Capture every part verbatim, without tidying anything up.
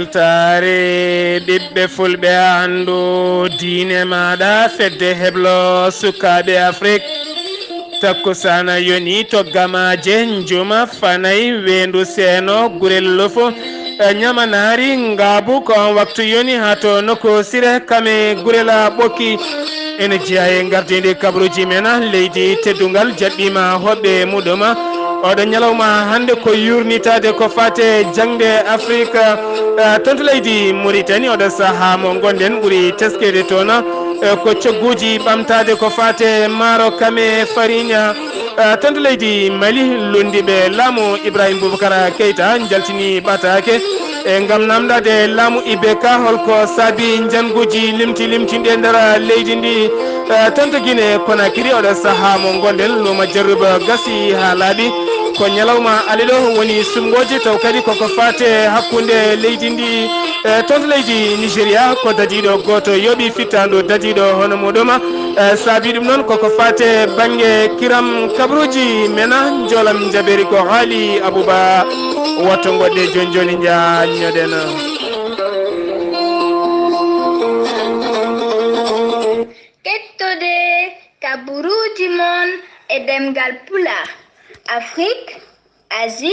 Taare ɓiɓɓe fulɓe, anndu diine maaɗa, fedde heblo sukaaɓe Afrik. Takkusaana yoni to Gamaaje, Njuma, Fanay, Weendu, Seeno, Gurel Lofu, e Ñamanaari, Ngaabu, ko on waktu yoni haa to nokku Sire, Kame, Gurela, Ɓokki. Ene jeyaa e ngardiindi kabaruuji men, leydi teddungal jaɓɓiima hoɓɓe muɗum. Oɗo ñalawma hannde ko yuurnitaade ko faate jaŋde Afrik, eh, toon to leydi Muritani. Oɗo sahaa mo ngonɗen ɓuri teskeede toon, eh, ko cogguuji ɓamtaade ko faate maaro, kame, fariña, eh, toon to leydi Mali. Lunndiiɓe laamu Ibrahim Boubacar Keita njaltini ɓataake, e ngam naamndaade laamu I B K holko saabi njannguuji limti limtinɗi e nder leydi ndi. Eh, toon to Guinée Conakry, oɗo sahaa mo ngonɗen, luuma Jarruba gasi haa laaɓi. Ko ñalawma aliɗo woni sumngooji, taw kadi koko faate hakkunde leydi ndi. Eh, toon to leydi Nigeria, ko dadiiɗo gooto yooɓi fittaandu dadiiɗo hono muɗum. Eh, saabi ɗum noon koko faate bannge kiram kabaruuji mena, njoolam njabeeri ko haali Abouba. Wotto ngoɗɗe jooni jooni, njaññoɗen. Kettode kabaruuji mon e ɗemngal Pulaar, Afrik, Asie,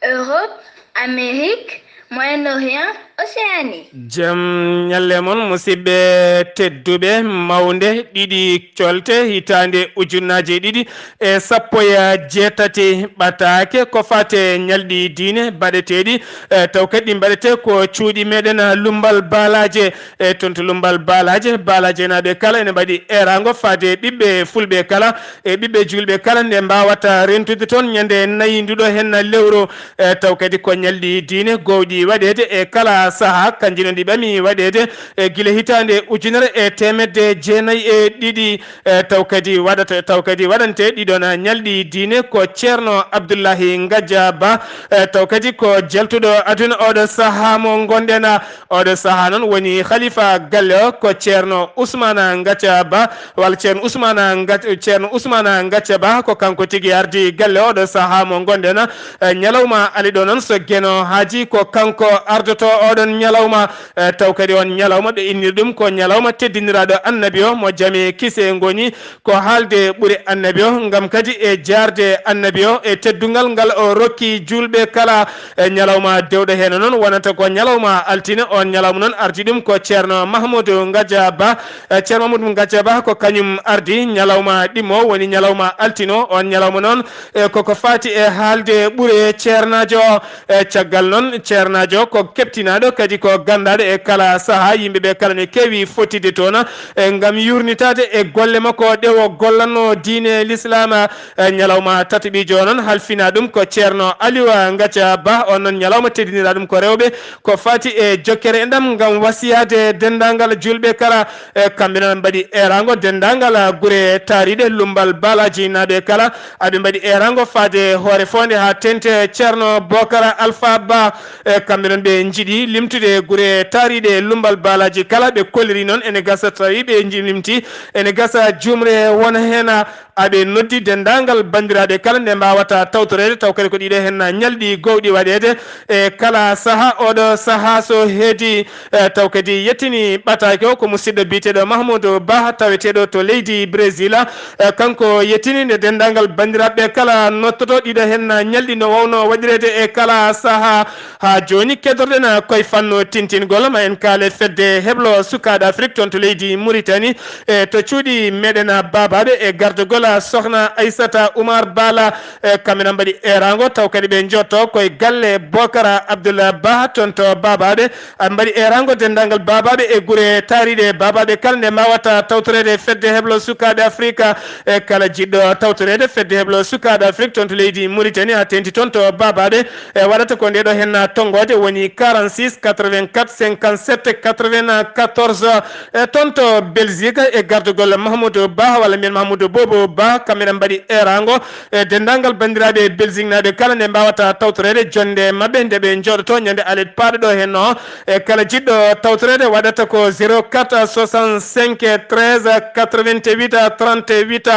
Europe, Amérique, Moyen-Orient, Océanie. Jam ñalle mon, musidɓe tedduɓe, mawnde ɗiɗi colte hitaande ujunnaaje ɗiɗi e sappo e jeetati ɓataake ko faate ñalɗi diine baɗeteeɗi, e taw kadi ɗi mbaɗetee ko cuuɗi meɗen Lummbal Baalaaje. E toon to Lummbal Baalaaje, Baalaajenaaɓe kala ene mbaɗi eeraango faade ɓiɓɓe fulɓe kala e ɓiɓɓe juulɓe kala nde mbaawata rentude toon ñande nayi nduɗo henna lewru. E taw kadi ko ñalɗi diine gowɗi waɗeede e kala sahaa, kanji noon ɗi ɓami waɗeede e gila hitaande ujunere e teemedde jeenayi e ɗiɗi. E taw kadi waɗata, taw kadi waɗante ɗiɗon ñalɗi diine ko Ceerno Abdullahi Ngajja Ba. E taw kadi ko jaltuɗo aduna oɗo sahaa mo ngonɗen. Oɗo sahaa noon woni khalifa galle o ko Ceerno Usmana Ngacca Ba, walla Ceerno Usmana Ngac-, Ceerno Usmana Ngacca Ba, ko kanko tigi ardi galle oɗo sahaa mo ngonɗen. E ñalawma aliɗo noon, so Geno haaji, ko kanko ardoto oɗon ñalawma. E taw kadi on ñalawma ɓe inniri ɗum ko ñalawma teddiniraaɗo Annabi o, mo jam e kise ngoni, ko haalde ɓure Annabi o, ngam kadi e jaarde Annabi o e teddungal ngal o rokki juulɓe kala. E ñalawma dewɗo heen noon wonata ko ñalawma altine. On ñalawma noon ardi ɗum ko Ceerno Mahmoudou Ngaja Ba. E Ceerno Mahmoudou Ngaja Ba ko kañum ardi ñalawma ɗimmo, woni ñalawma altine o. On ñalawma noon, e koko faati e haalde ɓure ceernaajo o. E caggal noon, ceernaajo ko keɓtinaaɗo, kadi ko ganndaaɗo e kala sahaa. Yimɓe ɓe kala ne keewi fottide toon, e ngam yuurnitaade e golle makko ɗe o gollanno diine Lislaam. E ñalawma tataɓiijo noon, halfina ɗum ko Ceerno Aliou Ngathia Ba. On noon ñalawma teddinira ɗum ko rewɓe, ko faati e jokkere enɗam ngam wasiyaade denndaangal juulɓe kala. E kamɓe noon mbaɗi eeraango denndaangal gure taariiɗe Lummbal Baalaaji naaɓe kala. Aɓe mbaɗi eeraango faade hoore foonde haa teeŋti Ceerno Bokara Alfa Ba. E kamɓe noon ɓe njiɗi limtude gure taariiɗe Lummbal Baalaaji kala. Ɓe kolliri noon ene gasa tawi ɓe nji-, limti, ene gasa juumre wona heen. Aɓe noddi denndaangal banndiraaɓe kala nde mbaawata tawtoreede, taw kadi ko ɗiɗo heen ñalɗi gowɗi waɗeede e kala sahaa. Oɗo sahaa so heedi, e, taw kadi yettini ɓataake o, ko musidɗo biyeteeɗo Mahmoudou Ba, taweteeɗo to leydi Brésil. E, kanko yettini nde denndaangal banndiraaɓe kala nottoto ɗiɗo heen ñalɗi no waawno waɗireede e kala sahaa. Haa jooni, keddorɗen koye fannu tintingol, ma en kaale fedde heblo sukaaɓe Afrik toon to leydi Mauritanie, e to cuuɗi meɗen baabaaɓe e gardagol Sohna Aissata Oumar Bala. E kamɓe noon mbaɗi eeraango, taw kadi ɓe njotto koye galle Bokara Abdoullah Ba toon to baabaaɓe. Aɓe mbaɗi eeraango denndaangal baabaaɓe e gure taariiɗe baabaaɓe kala nde mbaawata tawtoreede fedde heblo sukaaɓe Afrika. E kala jiɗɗo tawtoreede fedde heblo sukaaɓe Afrik toon to leydi Mauritanie haa teeŋti toon to baabaaɓe, e waɗata ko nde ɗo heen tonngooje woni quarante-six quatre-vingt-quatre cinquante-sept quatre-vingt-quatorze. E toon to Belgique e gardagol Mahmoudou Ba, walla mbiyen Mahmoudou Bobo Ba, kamɓe ne mbaɗi eeraango. E denndaangal banndiraaɓe Belgique naaɓe kala nde mbaawata tawtoreede jonnde maɓɓe nde ɓe njooɗoto ñande alet paaɗo ɗo heen o. E kala jiɗɗo tawtoreede waɗata ko zéro quatre soixante-cinq treize quatre-vingt-huit trente-huit.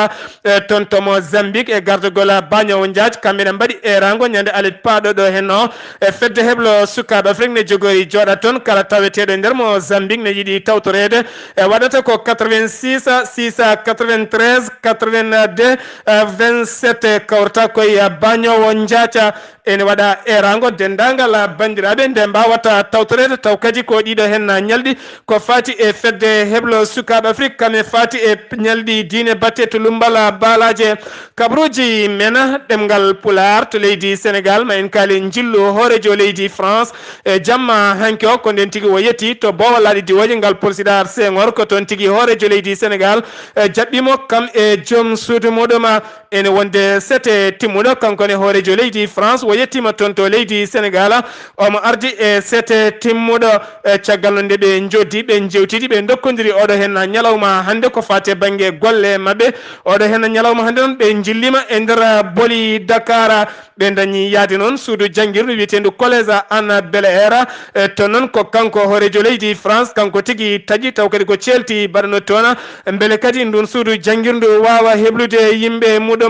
E toon to Mozambique e gardagol Baño Njaaj, kamɓe ne mbaɗi eeraango ñande alet paaɗo ɗo heen o. E fedde heblo sukaaɓe Afrik ne jogo Tori jooɗa toon, kala taweteeɗo e nder Mozambique ne yiɗi tawtoreede, e waɗata ko quatre-vingt-six, six quatre-vingt-treize, quatre-vingt-deux, vingt-sept, kawrata koye bañoowo njaaca. Ene waɗa eeraango denndaangal banndiraaɓe nde mbaawata tawtoreede, taw kadi ko ɗiɗo heen ñalɗi ko faati e fedde heblo sukaaɓe Afrik, kam e faati e ñalɗi diine batte to Lumbala Baalaaje. Kabaruuji men ɗemngal Pulaar to leydi Senegaal, ma en kaali njillu hooreejo leydi France e jamma hanki o, ko ndeen tigi o yetti to Boowal Laaɗe Diwooje ngal Président Senghor, ko toon tigi hooreejo leydi Senegaal, e jaɓɓiimo kam e joom suudu muɗum. Ene wonde sete timmuɗo, kanko ne hooreejo leydi France, o yettiima toon to leydi Senegaal. Omo ardi e sete timmuɗo, e caggal no nde ɓe njoddi, ɓe njewtidi, ɓe ndokkondiri oɗo heen ñalawma hannde ko faati e bannge golle maɓɓe. Oɗo heen ñalawma hannde noon ɓe njilliima e nder boli Dakar. Ɓe dañi yahde noon suudu janngirdu wiyeteendu Collège Hann Bel Air. E toon noon ko kanko hooreejo leydi France, kanko tigi taƴi, taw kadi ko ceelti mbaɗanoo toon, mbele kadi ndun suudu janngirdu waawa heblude yimɓe muɗum.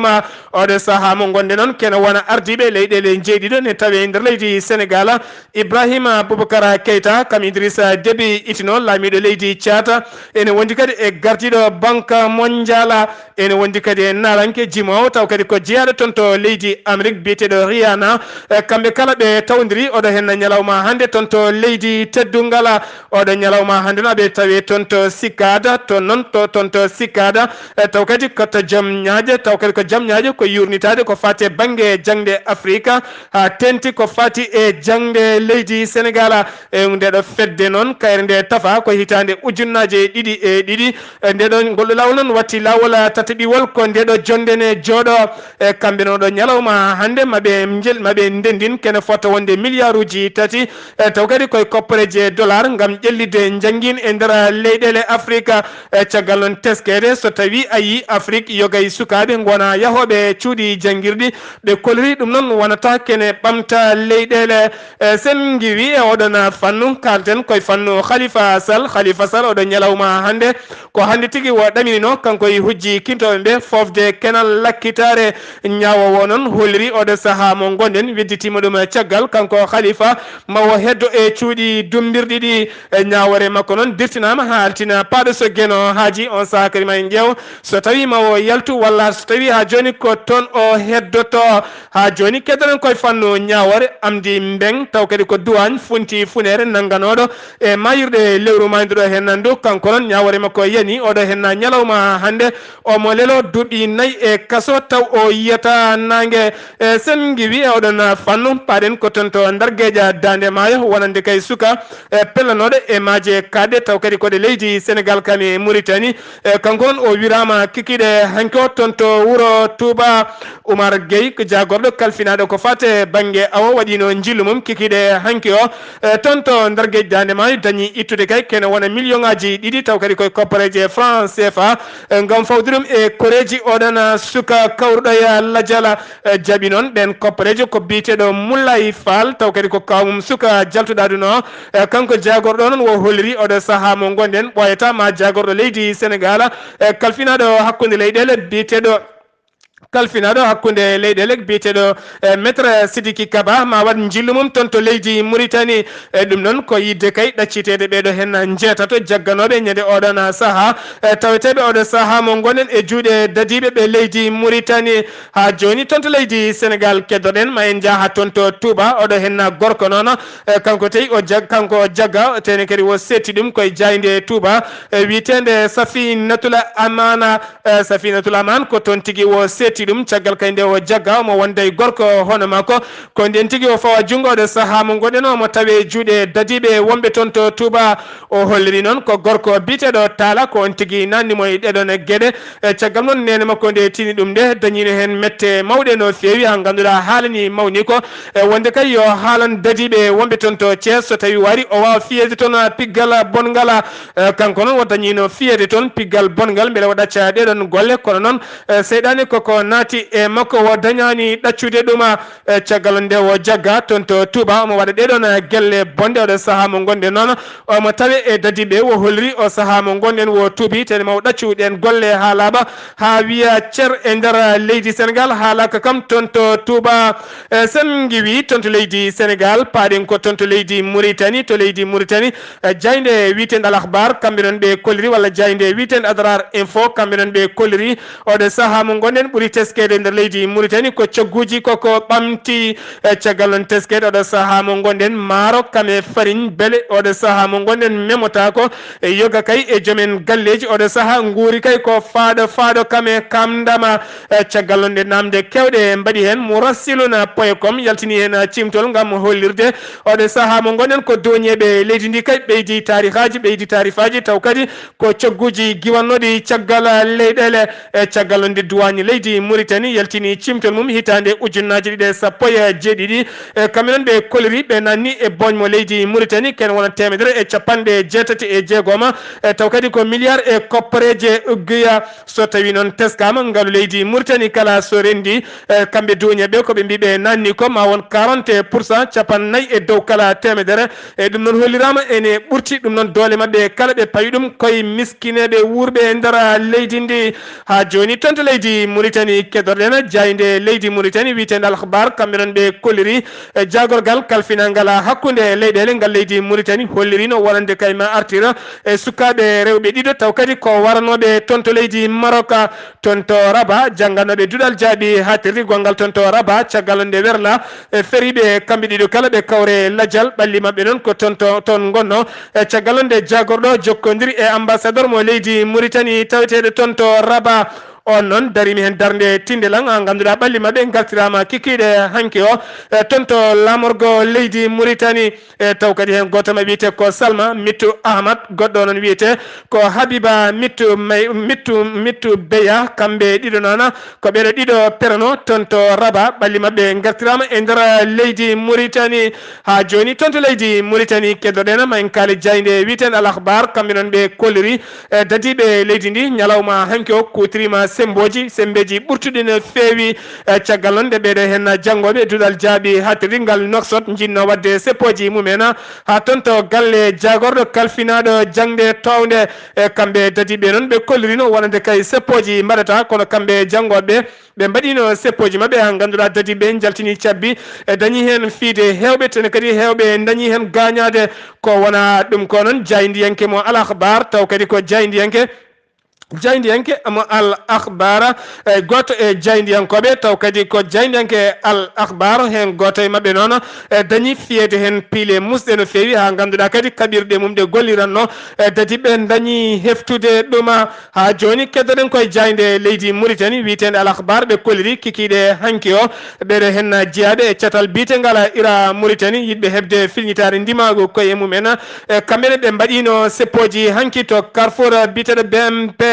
Oɗo sahaa mo ngonɗen noon, kene wona ardiiɓe leyɗeele njeeɗiɗo ne tawee e nder leydi Senegaal, Ibrahima Boubacar Keita, kam Idrissa Déby Itno, laamiiɗo leydi Tchad, ene wondi kadi e gardiiɗo Banque Mondiale, ene wondi kadi e naaranke jimoowo, taw kadi ko jeyaaɗo toon to leydi Amérique, biyeteeɗo Rihanna. E, kamɓe kala ɓe tawdiri oɗo heen ñalawma hannde toon to leydi teddungal. Oɗo ñalawma hannde no aɓe tawi toon to Sikada, toon noon to, toon to Sikada. E, taw kadi ko to jom ñaaƴe, taw kadi ko jom ñaaƴe ko yuurnitaade ko faati e bannge jaŋde Afrika, haa teeŋti ko faati e jaŋde leydi Senegaal. E, nde ɗo fedde noon, kayre nde tafa ko hitaande ujunnaaje ɗiɗi e ɗiɗi. E, nde ɗo, ngol ɗo laawol noon watti laawol, a, tataɓiwol, ko nde ɗo jonde ne jooɗo. E, kamɓe noon ɗo ñalawma hannde maɓe njel-, maɓe ndendin kene fota wonde miliyaaruuji tati. E, taw kadi koye kopporeeje dollar ngam ƴellitde njanngin e nder leyɗeele Afrika. E, caggal noon teskeede, so tawi a yii Afrik, yogay sukaaɓe ngona yahooɓe cuuɗi janngirɗi, ɓe koliri ɗum noon wonata kene ɓamta leyɗeele. E, sen ngiwi e oɗon fannu, kalten koye fannu Khalifa Sall. Khalifa Sall, oɗo ñalawma hannde, ko hannde tigi o ɗaminino, kanko e hujji kintooɓe ɓe, fofde kenal lakkitaare. Ñaawo o noon holliri oɗo sahaa mo ngonɗen, wedditiima ɗum caggal, kanko Khalifa, ma o heddo e cuuɗi dummbirɗi ɗi. E, ñaawoore makko noon dirtinaama haa altina paaɗo so Geno haaji. On sahaa kadi ma en ƴeew so tawi ma o yaltu walla so tawi haa jooni ko toon o heddoto. Haa jooni keddoɗen koye fannu ñaawoore Amdi Mbeng, taw kadi ko duwaañ Funti Funeere nannganooɗo e maayirɗe lewru maayduɗo heen nandu. Kanko noon ñaawoore makko yani oɗo heen ñalawma hannde. Omo leloo duuɓi nayi e kaso taw o yiyata naange. E, sen ngiwi e oɗon fannu, paaɗen ko toon to Ndargeeja Daande Maayo, wonande kay suka, e, pellanooɗo e maaje kaaɗɗe, taw kadi ko ɗe leydi Senegaal kam e Muritani. E, kanko noon o wiraama kikiiɗe hanki o toon to wuro Touba. Oumar Gueye, ko jaagorɗo kalfinaaɗo ko faati e bannge awo, waɗiino njillu mum kikiiɗe hanki o. E, toon to Ndargeeja Daande Maayo dañi ittude kay kene wona miliyoŋaaji ɗiɗi, taw kadi koye kopporeeje franc C F A, e, ngam fawde ɗum e koreeji oɗon suka kawruɗo e lajal. E, jaɓi noon ɗeen kopporeeje ko biyeteeɗo Moulay Fall, taw kadi ko kaaw mum suka jaltuɗo aduna o. E, kanko jaagorɗo noon o holliri oɗo sahaa mo ngonɗen ɓooyata ma jaagorɗo leydi Senegaal, e, kalfinaaɗo hakkunde leyɗeele biyeteeɗo kalfinaaɗo hakkunde leyɗeele biyeteeɗo, e, Maître Sidiki Kaba ma waɗ njillu mum toon to leydi Muritani. E, ɗum noon ko yidde kay ɗacciteede ɓeeɗo heen njeetato jagganooɓe ñande oɗon sahaa, e, taweteeɓe oɗo sahaa mo ngonɗen e juuɗe dadiiɓe ɓe leydi Muritani. Haa jooni toon to leydi Senegaal keddoɗen, ma en njaha toon to Touba, oɗo heen gorko noon, e, kanko tawi o jag-, kanko o jagga, tene kadi o seetti ɗum koye jaaynde Touba, e, wiyeteende Safinatul Amana. E, Safinatul Aman ko toon tigi o seetti ɗum, caggal kay nde o jagga, omo wonda e gorko hono makko. Ko ndeen tigi o fawa junngo ɗo sahaa mo ngonɗen, omo tawe juuɗe dadiiɓe wonɓe toon to Touba. O holliri noon ko gorko biyeteeɗo Taala, ko on tigi nanni mo e ɗeɗon geɗe. E, caggal noon neene makko nde tini ɗum nde, dañiino heen mette mawɗe no feewi, haa ngannduɗaa haalani mawni ko. E, wonde kay yo haalan dadiiɓe wonɓe toon to Thiès, so tawi waari o waawa fiyeede toon piggal bonngal. E, kanko noon o dañiino fiyeede toon piggal bonngal, mbele o ɗacca ɗeɗon golle, kono noon, e, seyɗaani koko naati e makko, o dañaani ɗaccude ɗum. E caggal nde o jagga toon to Touba, omo waɗa ɗee ɗoon gelle bonɗe. Oɗo sahaa mo ngonɗen noon, omo tawe e dadiiɓe, o holliri o sahaa mo ngonɗen, o tuubi, tene ma o ɗaccu ɗeen golle haa laaɓa, haa wiya cer e nder leydi Senegaal, haalaaka kam toon to Touba. E sen ngiwi toon to leydi Senegaal, paaɗen ko toon to leydi Muritani, to leydi Muritani, e jaaynde wiyeteende Al Akhbar, kamɓe noon ɓe kolliri, walla jaaynde wiyeteende Adrar Info, kamɓe noon ɓe kolliri. Oɗo sahaa mo ngonɗen ɓuri teskeede nder leydi Muritani ko cogguuji koko ɓamti. E caggal noon teskeede oɗo sahaa mo ngonɗen, maaro kam e fariñ bele oɗo sahaa mo ngonɗen memotaako. E yoga kay e joom en galleeji oɗo sahaa nguuri kay ko faaɗo faaɗo kam e kamndama. E caggal noon ɗe naamnde keewɗe mbaɗi heen, Mourassiluna point com yaltini heen cimtol ngam hollirde oɗo sahaa mo ngonɗen ko dooñeeɓe leydi ndi kay ɓeydi taarihaaji, ɓeydi taarifaaji, taw kadi ko cogguuji giwannooɗi caggal leyɗeele. E caggal noon nde duwaañi leydi Muritani yaltini cimtol mum hitaande ujunnaaji ɗiɗi e sappo e jeeɗiɗi. E kamɓe noon ɓe koliri, ɓe naanni e booñ mo leydi Muritani, ken wona teemedere e capanɗe jeetati e jeegoma. E taw kadi ko milliard e koppareeje ugguya. So tawi noon teskaama ngalu leydi Muritani kala so renndi, e kamɓe duuñe ɓe ko ɓe mbi ɓe naanni ko ma won quarante pour cent, capannayi e dow kala teemedere. E ɗum noon holliraama ene ɓurti, ɗum noon doole maɓɓe kala ɓe pawi ɗum koye miskineeɓe wuurɓe e nder leydi ndi. Haa jooni toon to leydi Muritani kedorɗen jaaynde leydi Muritani wiyeteende Al Akhbar, kamɓe noon ɓe kolliri e jaagorgal kalfinangal hakkunde leyɗeele ngal leydi Muritani hollirino wonande kayma artira e sukaaɓe rewɓe ɗiɗo taw kadi ko waranooɓe toon to leydi Maroc, toon to Rabat, jannganooɓe duɗal jaaɓi haatirde gongal toon to Rabat, caggal nde werla e feriiɓe kamɓe ɗiɗo kala ɓe kawre lajal, ɓalli maɓɓe noon ko toon to, toon ngonno. E caggal nde jaagorɗo jokkondiri e ambassadeur mo leydi Muritani taweteeɗo toon to Rabat. On noon darimi heen darnde tinde lan, haa ngannduɗaa ɓalli maɓɓe ngartiraama kikiiɗe hanki o, e toon to laamorgo leydi Muritani. E taw kadi heen gooto maɓɓe wiyetee ko Salma Mittu Ahmad, goɗɗo noon wiyetee ko Habiba Mittu May-, Mittu, Mittu Beya, kamɓe ɗiɗo noon ko ɓeɗo ɗiɗo perano toon to Rabat, ɓalli maɓɓe ngartiraama e nder leydi Muritani. Haa jooni toon to leydi Muritani keddoɗen ma en kaali jaaynde wiyeteende Al Akhbar, kamɓe noon ɓe kolliri e dadiiɓe leydi ndi ñalawma hanki o kuutoriima sembooji, sembeeji ɓurtuɗi no feewi. E caggal noon nde ɓeɗo heen janngooɓe duɗal jaaɓi haatirde ngal Nouakchott njiɗno waɗde seppooji mumen haa toon to galle jaagorɗo kalfinaaɗo jaŋde toownde. E kamɓe dadiiɓe noon ɓe kollirino wonande kay seppooji mbaɗata, kono kamɓe janngooɓe ɓe mbaɗino seppooji maɓɓe haa ngannduɗaa dadiiɓe njaltini cabbi, e dañi heen fiide heewɓe, tene kadi heewɓe dañi heen gaañaade. Ko wona ɗum ko noon jaayndiyanke mo Al Akhbar, taw kadi ko jaayndiyanke, jaayndiyanke mo Al Akhbar, e gooto e jaayndiyankooɓe, taw kadi ko jaayndiyanke Al Akhbar, heen gooto e maɓɓe noon e dañi fiyeede heen piile musɗe no feewi, haa ngannduɗaa kadi kaɓirɗe mum ɗe golliranno e dadiiɓe dañi heftude ɗum. Haa jooni keddoɗen koye jaaynde leydi Muritani wiyeteende Al Akhbar, ɓe kolliri kikiiɗe hanki o. Ɓeɗo heen jeyaaɓe e catal biyetengal Ira Muritani, yiɗɓe heɓde filñitaare ndimaagu koye mumen. E kamɓe ne ɓe mbaɗino seppooji hanki to carrefour biyeteeɗo B M P,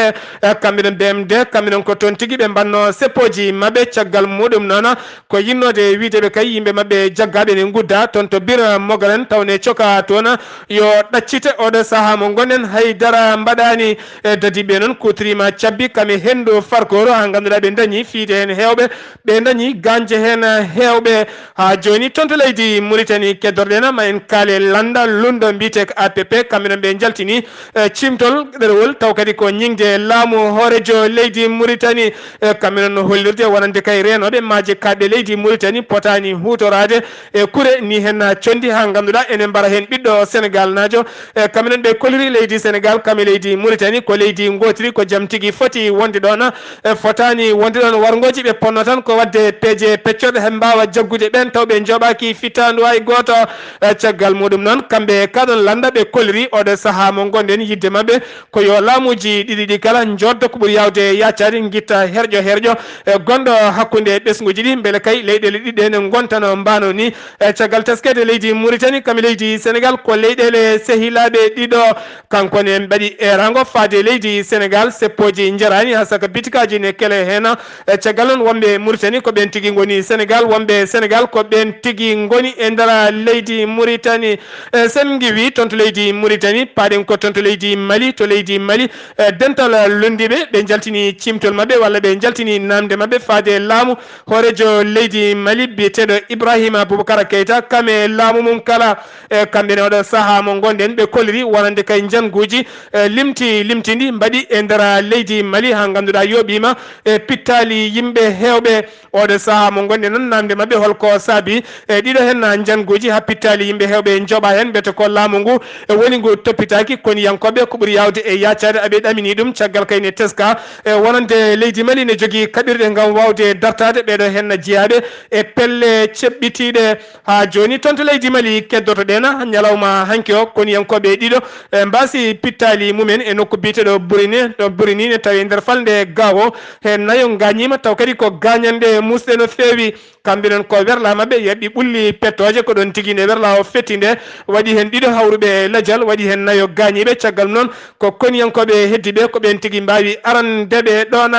e kamɓe ne B M D, kamɓe ne ko toon tigi ɓe mbanno seppooji maɓɓe. Caggal muɗum noon, ko yinnoode wiide ɓe kay yimɓe maɓɓe jaggaaɓe ne ngudda toon to Bira Mogalen, taw ne coka toon yo ɗaccite oɗo sahaa mo ngonɗen, hay dara mbaɗaani. E dadiiɓe noon kuutoriima cabbi kam e henndu farkooru, haa ngannduɗaa ɓe dañi fiide heen heewɓe, ɓe dañi gaañde heen heewɓe. Haa jooni toon to leydi Muritani keddoɗen ma en kaale lannda lunndo mbiyetee ko A P P, kamɓe noon ɓe njaltini e cimtol ɗerewol, taw kadi ko ñiŋde laamu hooreejo leydi Muritani. E kamɓe noon no hollirde wonande kay reenooɓe maaje kaaɗɗe leydi Muritani potaani huutoraade e kure ni heen conndi, haa ngannduɗaa ene mbara heen ɓiɗɗo Senegaalnaajo. E kamɓe noon ɓe kolliri leydi Senegaal kam e leydi Muritani ko leydi ngootiri, ko jam tigi foti wonde ɗoon. E fotaani wonde ɗoon warngooji ɓe ponno tan ko waɗde peeje peccorɗe he mbaawa jaggude ɓeen taw ɓe njooɓaaki fittaandu hay gooto. E caggal muɗum noon, kamɓe kaɗon lannda ɓe kolliri oɗo sahaa mo ngonɗen yiɗde maɓɓe ko yo laamuuji ɗiɗi ɗi kala njooɗdo ko ɓuri yaawde yaacaade, ngitta herƴo herƴo e gonɗo hakkunde ɓesnguuji ɗi, mbele kay leyɗeele ɗiɗi ɗe ne ngontano mbaano ni. E caggal teskeede leydi Muritani kam e leydi Senegaal ko leyɗeele sehilaaɓe ɗiɗo. Kanko ne mbaɗi eeraango faade leydi Senegaal, seppooji njaraani haa saka bitikaaji ne kele heen. E caggal noon wonɓe Muritani ko ɓeen tigi ngoni Senegaal, wonɓe Senegaal ko ɓeen tigi ngoni e nder leydi Muritani. E sen ngiwi toon to leydi Muritani, paaɗen ko toon to leydi Mali, to leydi Mali, e dental Lunndiiɓe, ɓe njaltini ciimtol maɓɓe walla ɓe njaltini naamnde maɓɓe faade laamu hooreejo leydi Mali biyeteeɗo Ibrahima Boubacar Keita. Kam e laamu mum kala, e kamɓe ne oɗo sahaa mo ngonɗen, ɓe koliri wonande kay njannguuji, e limti limtindi mbaɗi e nder leydi Mali, haa ngannduɗaa yooɓiima e pittaali yimɓe heewɓe. Oɗo sahaa mo ngonɗen noon, naamnde maɓɓe holko saabi e ɗiɗo heen njannguuji haa pittaali yimɓe heewɓe njoɓa heen, mbete ko laamu ngu e woni ngu toppitaaki koniyankooɓe, ko ɓuri yaawde e yaacaade aɓe ɗamini ɗum caggal kay ne teska e wonande leydi Mali ne jogii kaɓirɗe ngam waawde dartaade ɓeeɗo heen jiyaaɓe e pelle ceɓɓitiiɗe. Haa jooni toon to leydi Mali keddotoɗen ñalawma hanki o, koniyankooɓe ɗiɗo e mbaasi pittaali mumen e nokku biyeteeɗo Burine, ɗo Burine ne tawi nder falnde Gaawo. Heen nayo ngaañiima, taw kadi ko gaañanɗe muusɗe no feewi. Kamɓe noon ko werlaa maɓɓe yaɓɓi ɓulli pettooje, ko ɗoon tigi nde werlaa o fetti nde, waɗi heen ɗiɗo hawruɓe e lajal, waɗi heen nayo gaañiiɓe. Caggal noon ko koniyankooɓe heddi ɓe, ko ɓeen tigi mbaawi arandeɓe ɗoon.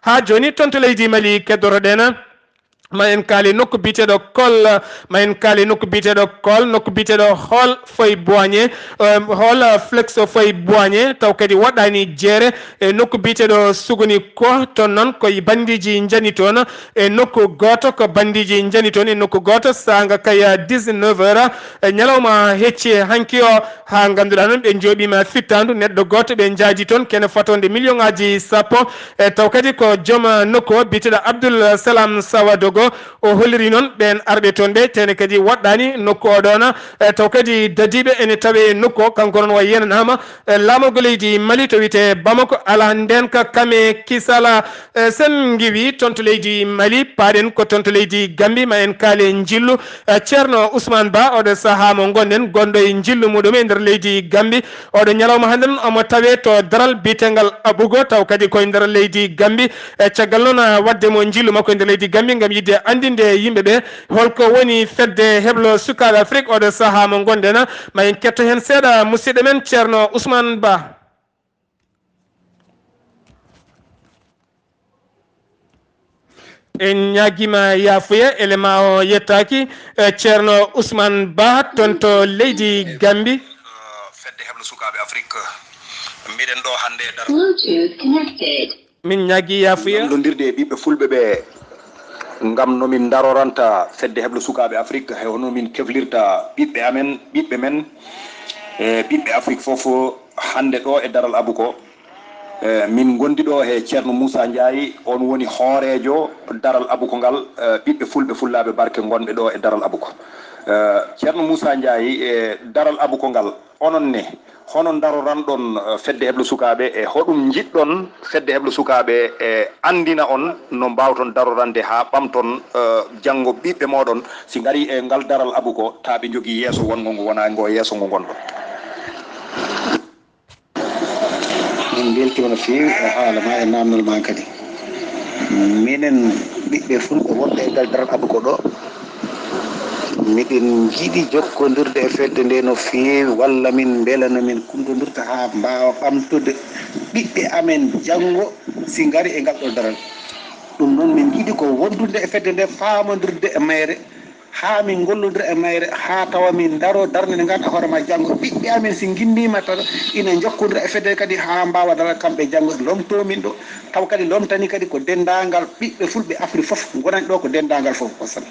Haa jooni toon to leydi Mali keddotoɗen. Ma en kaali nokku biyeteeɗo Kol, ma en kaali nokku biyeteeɗo Kol, nokku biyeteeɗo Hall Foy Boigné, eh, Hall Flex Foy Boigné, taw kadi waɗɗaani jeere e nokku biyeteeɗo Suguni ko toon noon ko bandiiji njani toon e nokku gooto, ko bandiiji njani toon e nokku gooto saanga kaya dix-neuf heures e ñalawma hecci hanki o. Haa ngannduɗaa noon, ɓe njooɓiima fittaandu neɗɗo gooto, ɓe njaaji toon kene fotode million ŋaaji sappo. E taw kadi ko joom nokku o biyeteeɗo Abdoul Salam Sawadogo, o holliri noon ɓeen arɓe toon ɓe, tene kadi waɗɗaani nokku o ɗoon. E taw kadi dadiiɓe ene tawe nokku o, kanko noon o yenanaama e laamorgo leydi Mali to wiyetee Bamako, alaa ndeenka kame kisala. E sen ngiwi toon to leydi Mali, paaɗen ko toon to leydi Gambi, ma en kaale njillu. Eh, Ceerno Ousmane Ba, oɗo sahaa mo ngonɗen, gonɗo e njillu muɗum e nder leydi Gambi. Oɗo ñalawma hannde noon omo tawee to daral biyetengal Abugo, taw kadi koye nder leydi Gambi. E caggal noon, eh, waɗde mo njillu makko e nder leydi Gambi ngam yiɗde anndinde yimɓe ɓe holko woni fedde heblo sukaaɓe Afrik oɗo sahaa mo ngonɗen. Ma en ketto heen seeɗa musidɗo men Ceerno Ousmane Ba. En ñaagiima yaafuya, elema o yettaaki. Eh, Ceerno Ousmane Ba, toon to leydi Gambi. Fedde heblo sukaaɓe Afrik, mbiɗen ɗo hannde e dar- Bluetooth connected. Min ñaagii yaafuya. Lamndondirde e ɓiɓɓe fulɓe ɓe, ngam no min ndaroranta fedde heblo sukaaɓe Afrik, he hono min keflirta ɓiɓɓe amen, ɓiɓɓe men, e ɓiɓɓe Afrik fof. Hannde ɗo e daral Abuko, eh, min ngondi ɗo he Ceerno Moussa Ndiaye, on woni hooreejo daral Abuko ngal, eh, ɓiɓɓe fulɓe fullaaɓe barke ngonɓe ɗo e daral Abuko. Eh, Ceerno Moussa Ndiaye, e daral Abuko ngal, onon ne, hono ndaroranɗon, eh, fedde heblo sukaaɓe, e hoɗum njiɗɗon fedde heblo sukaaɓe, e anndina on no mbaawton darorande haa ɓamton, eh, janngo ɓiɓɓe mooɗon, si ngarii e ngal daral Abuko, taa ɓe njogii yeeso wonngo ngo wonaa ngo yeeso ngo ngonɗon? Min mbeltiima no feewi e haala ma e naamnal ma kadi. Minen ɓiɓɓe fulɓe wonɓe e ngal daral Abuko ɗo, miɗen njiɗi jokkondirde e fedde nde no feewi, walla min mbela no min kunndondirta haa mbaawa ɓamtude ɓiɓɓe amen janngo si ngari e ngal ɗo daral. Ɗum noon min njiɗi ko wondude e fedde nde, faamondirde e mayre, haa min ngollondira e mayre, haa tawa min ndaroo darnde nde ngannduɗaa hoore ma janngo ɓiɓɓe amen si ngimmbiima tan ina njokkondira e fedde kadi haa mbaawa daraade kamɓe janngo lomtoo min ɗo. Tawa kadi lomtani kadi ko denndaangal ɓiɓɓe fulɓe Afrik fof ngonani ɗo ko denndaangal fof. Wassalam.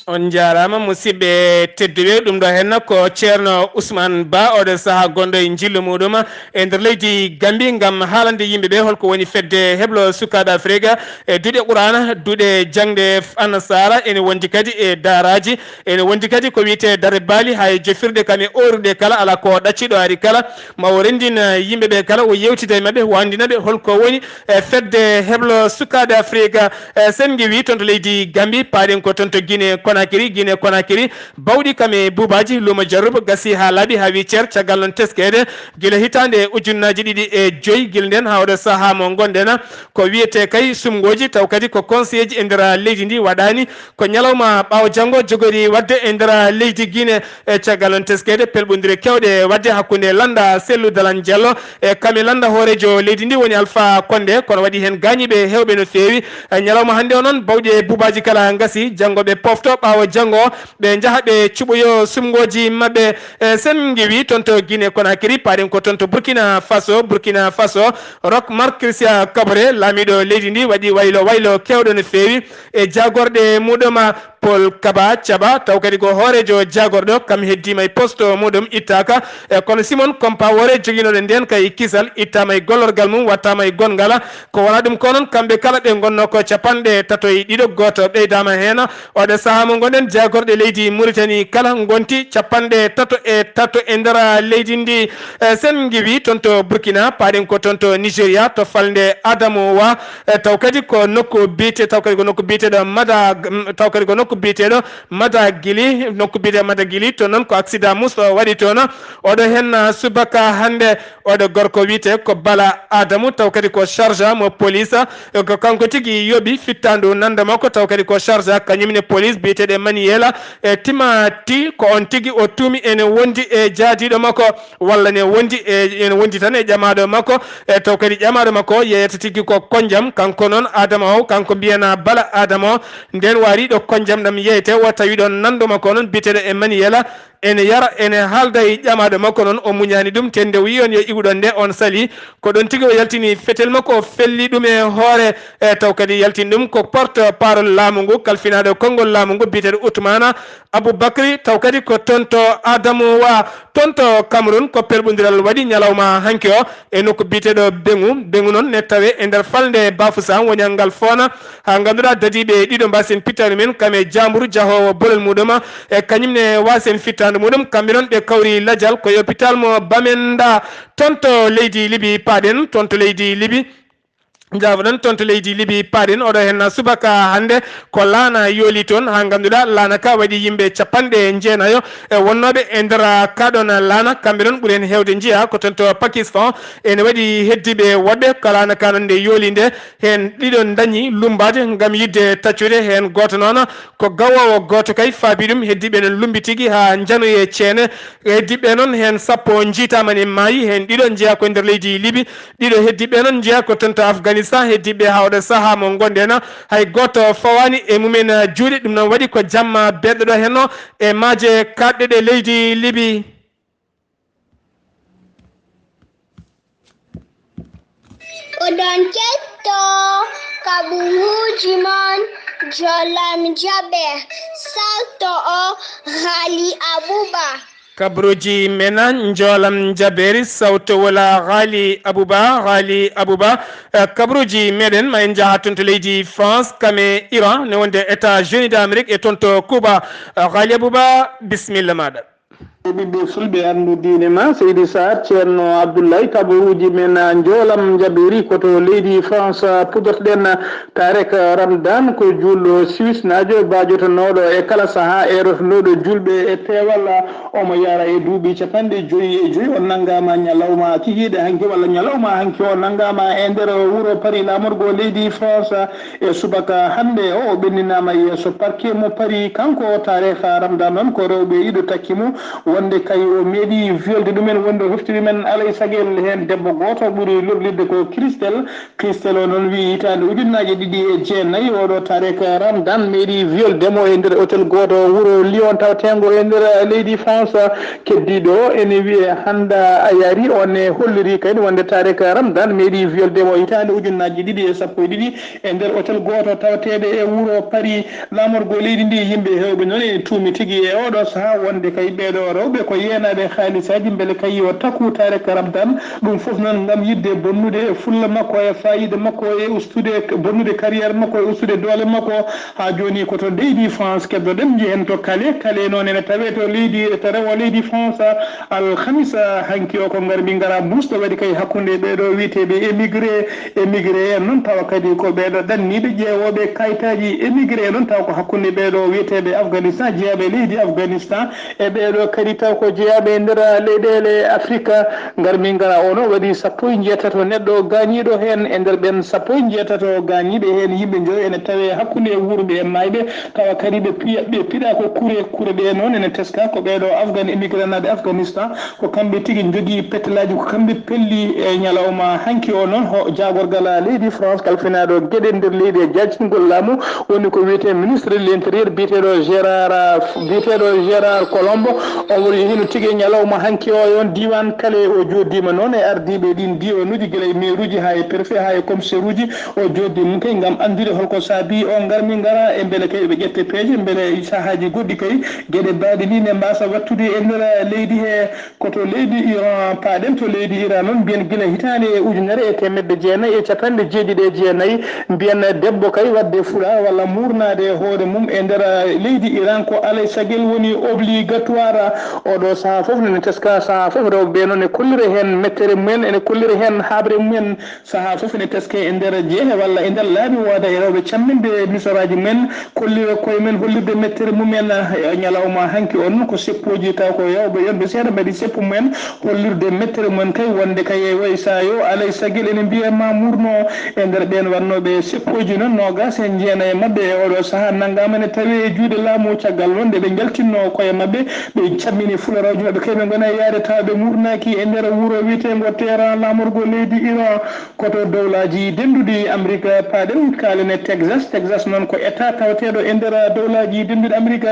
On njaaraama musidɓe tedduɓe, ɗum ɗo henna ko Ceerno Ousmane Ba, oɗo sahaa gonɗo e njillu muɗum e nder leydi Gambi ngam haalande yimɓe ɓe holko woni fedde heblo sukaaɓe Afrik e duɗe Qur'aana, duɗe jaŋde f-, Annasaara, ene wondi kadi e daaraaji, ene wondi kadi ko wiyetee dare baali, haa e jofirɗe kam e ooruɗe kala, alaa ko ɗacciɗo ari kala, ma o renndin, eh, yimɓe ɓe kala, o yewtida e maɓɓe, o anndina ɓe holko woni, eh, fedde heblo sukaaɓe Afrik. Eh, sen ngiwi toon to leydi Gambi, paaɗen ko toon to Guinée Conakry, Guinée Conakry, bawɗi kam e buubaaji, luumo Jarruba gasi haa laaɓi, haa wi cer, caggal noon teskeede, gila hitaande ujunnaaji ɗiɗi e joyi, gila ndeen haa oɗo sahaa mo ngonɗen, ko wiyetee kay sumngooji, taw kadi ko conseil ji e nder leydi ndi waɗaani. Ko ñalawma ɓaawo janngo jogori waɗde e nder leydi Guinée. E caggal noon teskeede pelɓondire keewɗe waɗde hakkunde lannda Cellou Dalein Diallo e kam e lannda hooreejo leydi ndi woni Alpha Condé, kono waɗi heen gaañiiɓe heewɓe no feewi. E ñalawma hannde o noon, bawɗi e buubaaji kala ngasi, janngo ɓe pofto. awa janngo ɓe njaha ɓe cuɓoyo suɓngooji maɓɓe. E, sen ngiwi toon to Guinée Conakry, paaɗen ko toon to Burkina Faso. Burkina Faso, Roch Marc Christian Kaboré, laamiiɗo leydi ndi, waɗi waylo waylo keewɗo no feewi e jaagorɗe muɗum. Paul Kaba Caba, taw kadi ko hooreejo jaagorɗo, kam heddiima e poste muɗum ittaaka. E, kono Simon Compaoré joginooɗo ndeen kay kisal ittaama e gollorgal mum, wattaama e gonngal. Ko wonaa ɗum ko noon, kamɓe kala ɓe ngonnoo ko capanɗe tato e ɗiɗo, gooto ɓeydaama heen. Oɗo sahaa mo ngonɗen, jaagorɗe leydi Mauritanie kala ngonti capanɗe tato e tato e nder leydi ndi. E, sen ngiwi toon to Burkina, paaɗen ko toon to Nigeria, to falnde Adamowa. E, taw kadi ko nokku biyete-, taw kadi ko nokku biyeteeɗo Mada-, taw kadi ko nokku biyeteeɗo Madagili, nokku biyeteeɗo Madagili, to noon ko accident mus o waɗi toon. Oɗo heen, ah, subaka hannde, oɗo gorko wiyetee ko Bala Adamu, taw kadi ko chargé mo police, eh, ko kanko tigi yoɓi fittaandu nannda makko, taw kadi ko chargé kañum ne police biyeteeɗo Maniyela, e Timati, ko on tigi o tuumi ene wondi e jaadiiɗo makko, walla ne wondi e, ene wondi tan e ƴamaaɗo makko, e taw kadi ƴamaaɗo makko yeeyata tigi ko konjam, kanko noon Adama o, kanko mbiyanaa Bala Adama o, ndeen waariiɗo konjam ɗam yeeyte o tawi ɗoon nanndo makko noon biyeteeɗo e Maniyela, ene yara, ene haalda e ƴamaaɗo makko noon, o muñaani ɗum, te nde o wiyi on yo iwu ɗoon nde, on salii. Ko ɗoon tigi o yaltini fetel makko, o felli ɗum e hoore, e taw kadi yaltini ɗum ko porte-parole laamu ngu, kalfinaaɗo konngol laamu ngu, biyeteeɗo Ousmane Aboubacry, taw kadi ko toon to Adamowa, toon to Cameroun, ko pelɓondiral waɗi ñalawma hanki o e nokku biyeteeɗo Beŋu. Beŋu noon ne tawee e nder falnde Bafoussam, woñal ngal Fona, haa ngannduɗaa dadiiɓe ɗiɗo mbaasen pittaani men, kam e Jaambur jahoowo bolol muɗum, e kañum ne waasen fittaandu muɗum. Kamɓe noon ɓe kawri lajal ko e hôpital mo Bamenda, toon to leydi Libi paaɗen, toon to leydi Libi. Njaafoɗon, toon to leydi Libi paaɗen, oɗo heen subaka hannde ko laana yooli toon, haa ngannduɗaa laana ka waɗi yimɓe capanɗe jeenayo e wonnooɓe e nder ka ɗoon laana. Kamɓe noon ɓuri heen heewde njiyaa ko toon to Pakistan, ene waɗi heddiiɓe woɗɓe ko laana ka noon nde yooli nde, heen ɗiɗo ndañi lummbaade ngam yiɗde taccude, heen gooto noon ko gawoowo, gooto kay faabi ɗum, heddiiɓe noon lumbi tigi haa njanoye ceene. Heddiiɓe noon heen sappo njiitaama ne maayi, heen ɗiɗo njeyaa ko e nder leydi Libi, ɗiɗo heddiiɓe noon njeyaa ko toon to Afganistan, heddiiɓe haa oɗo sahaa mo ngonɗen hay gooto fawaani e mumen juuɗe. Ɗum noon waɗi ko jamma belɗo ɗo heen o e maaje kaaɗɗe ɗe leydi Libi. Oɗon kettoo kaɓuuji mon, Jolam Jaɓe, salto o Ghali Abuba. Kaɓruuji men, Njoolam Jabeeri, sawtowol Ghali Abuba, Ghali Abuba. Eh, kaɓruuji meɗen, ma en njaha toon to leydi France, kam e Iran, ne wonde États-Unis d'Amérique e toon to Cuba. Eh, Ghali Abuba, bisimilla maaɗa. E ɓiɓɓe fulɓe anndu diine ma, Seydi Saar, Ceerno Abdullahi, kaɓruuji men, Njoolam Jabeeri ko to leydi France, puɗɗortoɗen. Taarek Ramdan ko juulɗo Suisse-naajo, baajotonooɗo e kala sahaa, eerotonooɗo juulɓe e peewal. Omo yahra e duuɓi capanɗe joyi e joyi. O nanngaama ñalawma kikiiɗe hanki, walla ñalawma hanki, o nanngaama e nder wuro Paris, laamorgo leydi France. E subaka hannde o, o ɓenninaama yeeso parquet mo Paris. Kanko o, Taarek Ramdan, noon ko rewɓe ɗiɗo takki mo, wonde kay o meeɗi violde ɗumen, wonde o hefti ɗumen alay sagel. Heen debbo gooto ɓuri lollirde ko Christelle. Christelle o noon wiyi hitaande ujunnaaje ɗiɗi e jeenayi, oɗo Taarek Ramdan meeɗi violde mo e nder hôtel gooto wuro Lyon tawteengo e nder leydi France. Keddiiɗo o ene wiyee Handa Ayari, o ne holliri kadi wonde Taarek Ramdan meeɗi violde mo hitaande ujunnaaje ɗiɗi e sappo e ɗiɗi e nder hôtel gooto tawateeɗo e wuro Paris, laamorgo leydi ndi. Yimɓe heewɓe noon ene tuumi tigi e oɗo sahaa wonde kay ɓeeɗo rewɓe ko yeenaaɓe haalisaaji, mbele kay yo takku Taarek Ramdan. Ɗum fof noon ngam yiɗde bonnude e fulla makko, e faayiida makko, e ustude, bonnude carrière makko, e ustude doole makko. Haa jooni ko to leydi France keddoɗen, njehen to Calais. Calais noon ene tawee to leydi, to rewo leydi France. Alhamisa hanki o ko ngar min ngara muusde waɗi kay hakkunde ɓeeɗo wiyeteeɓe émigré. Émigré en noon tawa kadi ko ɓeeɗo ɗanniiɓe ƴeewooɓe kayitaaji. Émigré en noon tawa ko hakkunde ɓeeɗo wiyeteeɓe Afganistan, jeyaaɓe leydi Afganistan, e ɓeeɗo kadi Taw ko jeyaaɓe e nder leyɗeele Afrika. Ngar min ngara, o noon waɗi sappo e njeetato neɗɗo gaañiiɗo heen. E nder ɓeen sappo e njeetato gaañiiɓe heen, yimɓe njoyo ene tawee hakkunde wuurɓe e maayɓe, tawa kadi ɓe piya, ɓe piɗaa ko kure. Kure ɗee noon ene teskaa ko ɓeeɗo Afgan, immigrantnaaɓe Afganistan, ko kamɓe tigi njogii pettelaaji, ko kamɓe pelli e ñalawma hanki o noon. Ho jaagorgal leydi France kalfinaaɗo geɗe nder leydi e jaajtingol laamu, woni ko wiyetee ministre de l'intérieur biyeteeɗo Gérard, biyeteeɗo Gérard Colombo. Omo yehino tigi e ñalawma hanki o e oon diiwaan Kale. O jooɗdiima noon e ardiiɓe ɗiin diiwanuuji, gila e meeruuji haa e préfet haa e commissaire uji. O jooɗdi mum kay ngam anndude holko saabii o ngar min ngara, e mbele kay ɓe ƴette peeje, mbele sahaaji goɗɗi kay geɗe baɗe ni ne mbaasa wattude e nder leydi he. Ko to leydi Iran paaɗen, to leydi Iran noon mbiyen gila hitaande e ujunere e teemedde jeenayi e capanɗe jeeɗiɗi e jeenayi, mbiyen debbo kay waɗde fula walla muurnaade hoore mum e nder leydi Iran ko alay sagel woni obligatoire. Oɗo sahaa fof nene teska, sahaa fof rewɓe ɓe noon e kollire heen mettere mumen, ene kollire heen haaɓre mumen. Sahaa fof ene teskee e nder jeehe walla e nder laabi, wooda e rewɓe camminde misoraaji mumen, kollira koye mumen, hollirde mettere mumen. E ñalawma hanki o noon ko seppooji, taw ko rewɓe yonɓe seeɗa mbaɗi seppo mumen, hollirde mettere mumen kay wonde kay e way sahaa yo alay sagel ene mbiya ma muurno. E nder ɓeen waɗnooɓe seppooji noon, noogaas e jeenayi e maɓɓe e oɗo sahaa nanngaama ene tawee e juuɗe laamu. Caggal noon nde ɓe njaltinno koye maɓɓe, ɓe cammini fularooji maɓɓe kay ɓe ngona e yaade tawa ɓe muurnaaki e nder wuro wiyeteengo Teheran, laamorgo leydi Iran. Ko to dowlaaji dennduɗi Amerik paaɗen, kaalen e Texas. Texas noon ko Etat tawateeɗo e nder dowlaaji dennduɗi Amerik.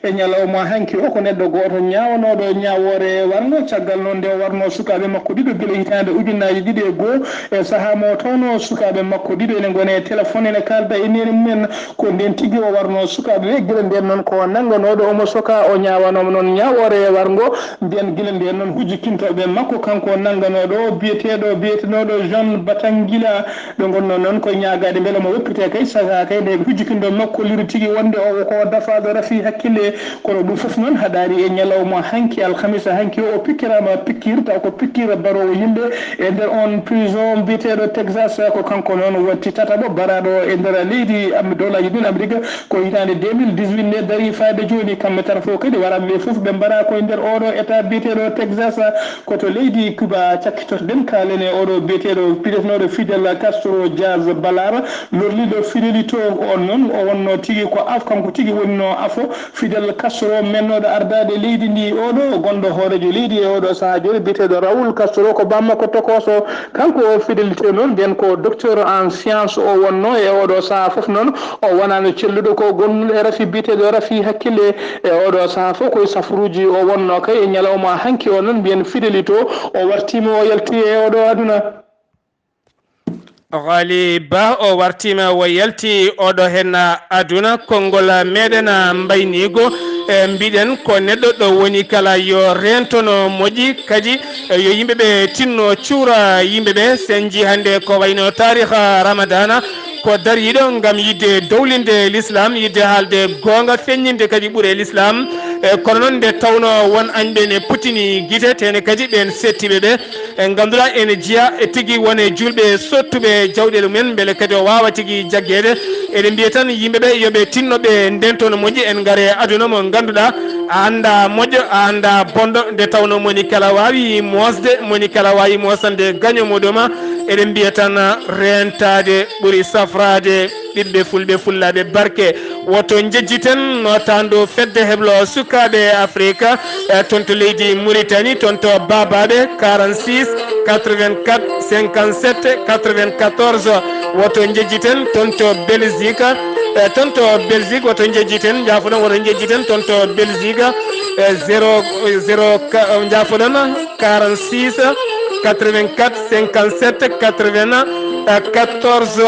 E ñalawma hanki o, ko neɗɗo gooto ñaawanooɗo ñaawoore warngo. Caggal noon nde o warnoo sukaaɓe makko ɗiɗo gila hitaande ujunnaaji ɗiɗi e goo, e sahaa mo o tawnoo sukaaɓe makko ɗiɗo ene ngona e téléphone, ene kaalda e neene mumen. Ko ndeen tigi o warnoo sukaaɓe ɓe. Gila ndeen noon ko nannganooɗo omo sokaa, o ñaawanooma noon ñaawoore warngo. Ndeen gila ndeen noon hujjikintooɓe makko, kanko nannganooɗo o biyeteeɗo, biyetenooɗo John Batangila, ɓe ngonnoo noon ko ñaagaade mbele mo woppitee kay, sahaa kay nde hujjikintoo makko liri tigi wonde o ko dafaaɗo rafi hakkille. Kono ɗum fof noon haɗaani e ñalawma hanki, alhamisa hanki o, o pikkiraama pikkir, taw ko pikkir baroowo yimɓe e nder on prison biyeteeɗo Texas. Ko kanko noon wonti tataɓo baraaɗo e nder leydi Am-, dowlaaji ɗin Amerik. Ko hitaande deux mille dix-huit nde darii fayde jooni, kamɓe tata fof kadi waraaɓe ɓe fof ɓe mbaraa ko e nder oɗo état biyeteeɗo Texas. Ko to leydi Cuba cakkitotoɗen, kaalen e oɗo biyeteeɗo, biyeteeɗo Fidel Castro Diaz Balart, lorliiɗo Fidelito. On noon o wonnoo tigi ko af-, kanko tigi wonnoo afo Fidel Castro, mennooɗo ardaade leydi ndi, oɗo gonɗo hooreejo leydi e oɗo sahaa jooni, biyeteeɗo Raul Castro, ko bammakko tokooso. Kanko o Fidelito noon, mbiyen ko docteur en science o wonnoo e oɗo sahaa fof noon. O wonaano celluɗo ko gonnuɗo e rafi biyeteeɗo rafi hakkille. E oɗo sahaa fof koye safaruuji o wonnoo kay e ñalawma hanki o noon, mbiyen Fidelito o wartiima o yalti e oɗo aduna. Ghali Ba o wartiima o yalti oɗo heen aduna. Konngol meɗen mbayniigo, e mbiɗen ko neɗɗo ɗo woni kala yo reentono moƴƴi, kadi yo yimɓe ɓe tinno cuura yimɓe ɓe. Sen njii hannde ko wayno taariha Ramadana, ko dariiɗo ngam yiɗde dowlinde l'islam, yiɗde haalde goonga, feññinde kadi ɓure l'islam. E kono noon nde tawno won añɓe ne putini gite, tene kadi ɓeen settiɓe ɓe, e ngannduɗaa ene jeya e tigi won e juulɓe sottuɓe jawɗeele mumen, mbele kadi o waawa tigi jaggeede. Eɗen mbiya tan yimɓe ɓe yo ɓe tinno ɓe ndento no moƴƴi, en ngare aduna mo ngannduɗaa a anndaa moƴƴo, a anndaa bonɗo, nde tawno moni kala waawi moosde, moni kala waawi moosande gaño mo ɗoma. Eɗen mbiya tan reentaade ɓuri safraade. Ɓiɓɓe fulɓe, fullaaɓe barke, woto njejjiten nootaandu fedde heblo sukaaɓe Afrika, e toon to leydi Mauritanie, toon to Babaɓe, quarante-six, quatre-vingt-quatre, cinquante-sept, quatre-vingt-quatorze. Woto njejjiten toon to Belgique, e toon to Belgique, woto njejjiten, njaafoɗon, woto njejjiten toon to Belgique, e zéro, zéro, ka-, njaafoɗon, quarante-six, quatre-vingt-quatre, cinquante-sept, quatre-vingt-quatorze.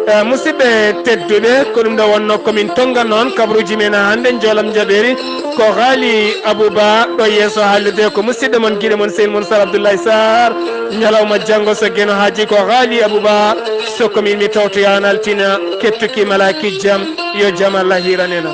Eh, musidɓe tedduɓe, ko ɗum ɗo wonno komin tonga noon kabaruuji men hannde, njoolam jaɓeeri. Ko Haali Abuba ɗo yeeso haalirde, ko musidɗo mon, giɗo mon, sehil mon Sar Abdoulaye Sarr. Ñalawma janngo so Geno haaji, ko Haali Abuba, so komin mi tawtoya naltina kettuki malaki jam, yo jam Allah hiiran en.